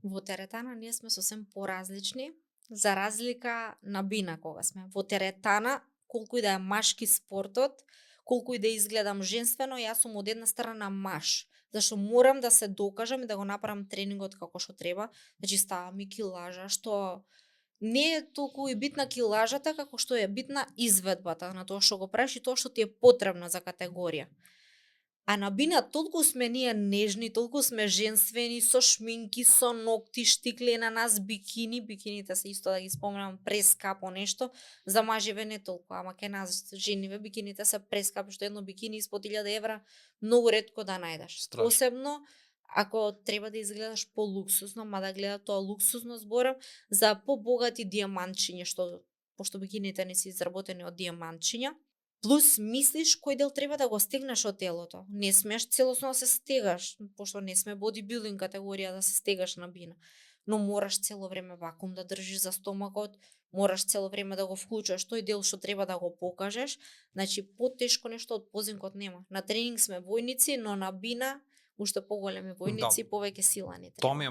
Во теретана ние сме сосем поразлични, за разлика на бина кога сме. Во теретана, колку и да е машки спортот, колку и да изгледам женствено, јас сум од една страна маж. Зашто морам да се докажам и да го направам тренингот како што треба. Значи ставам и килажа, што не е толку и битна килажата како што е битна изведбата на тоа што го правиш и тоа што ти е потребно за категорија. А на бина толку сме ние нежни, толку сме женствени, со шминки, со ногти, штикли на нас, бикините се исто да ги споменам прескапо нешто, за мажеве не толку, ама ке нас жениве бикините се прескапи, што едно бикини испод 1000 евра многу ретко да најдеш. Страшно. Посебно ако треба да изгледаш полуксузно, мада гледа тоа луксузно зборам, за побогати дијамантчиња, што пошто бикините не се изработени од дијамантчиња. Плюс мислиш кој дел треба да го стегнеш од телото. Не смееш целосно да се стегаш, пошто не сме бодибилдинг категорија да се стегаш на бина. Но мораш цело време вакуум да држиш за стомакот, мораш цело време да го вклучуваш тој дел што треба да го покажеш. Значи потешко нешто од позинкот нема. На тренинг сме војници, но на бина уште поголеми Да. војници и повеќе сила ни треба. Тоа ми е